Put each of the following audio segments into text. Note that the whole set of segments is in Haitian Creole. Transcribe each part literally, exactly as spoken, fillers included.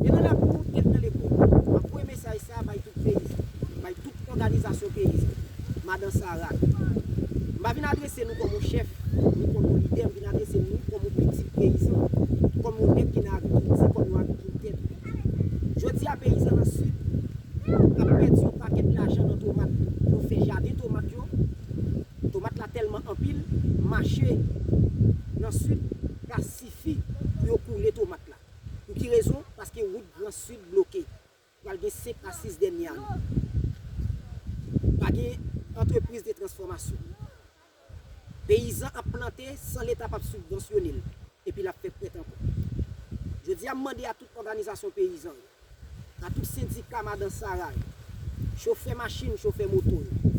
Gen nan lakou, gen nan lekòl. M ap voye mesaj sa bay tout peyizan, bay tout òganizasyon peyizan. Madan Sara, m pa vin adrese nou kòm yon chèf, ni kòm yon lidè, m vin adrese nou kòm yon pitit peyizan, kòm yon nèg ki nan agrikilti, kòm yon agrikiltè. Jodi a, peyizan nan Sid ap pèdi yon pakèt lajan nan tomat. Yo fè jaden tomat yo, tomat la tèlman anpil, mache nan Sid pa sifi pou yo koule tomat la. Pou ki rezon? Paske wout Gran Sid bloke. Pral gen senk a sis dènye ane. Pa gen antrepriz de transfòmasyon. Peyizan ap plante san Leta p ap sibvansyone l, epi l ap fè pèt ankò. Jodi a, m mande a tout òganizasyon peyizan yo, a tout sendika madan Sara yo, chofè machin, chofè moto yo,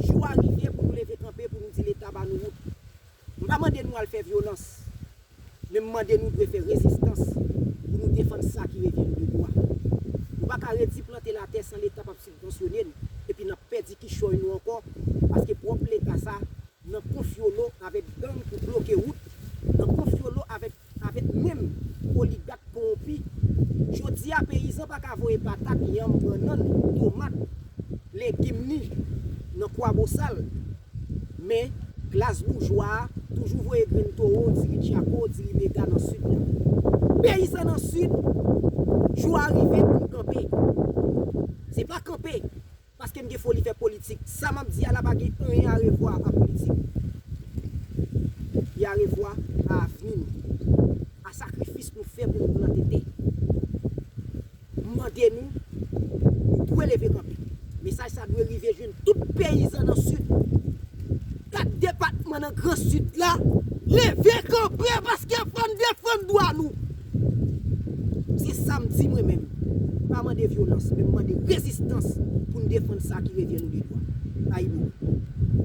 jou a rive pou nou leve kanpe, pou nou di Leta ba nou wout. M pa mande nou al fè vyolans, men m mande nou dwe fè rezistans pou nou defann sa ki revyen nou de dwa. Nou pa ka redi plante latè san Leta p ap sibvansyone n, epi n ap pèdi kichòy nou ankò, paske pwòp Leta sa nan konfyolo avèk gang pou bloke wout, nan konfyolo avèk, avèk menm oligak kowonpi. Jodi a, peyizan pa ka voye patat, yanm, bannann, tomat, legim ni nan Kwabosal. Men, klas boujwa a toujou voye grenn towo, diri tchako, diri mega nan Sid la. Peyizan nan Sid, jou a rive pou n kanpe. Se pa kanpe paske m gen foli fè politik. Sa m ap di a la pa gen anyen a revwa a politik. Li a revwa a avni nou, a sakrifis nou fè pou nou plante tè. M mande nou, nou dwe leve kanpe. Mesaj sa dwe rive jwenn tout peyizan nan Sid. Kat depatman nan Gran Sid la, leve kanpe paske fò n defann dwa nou. Se sa m di mwen menm. M pa mande vyolans, men m mande rezistans pou n defann sa ki revyen nou de dwa. Ayibobo.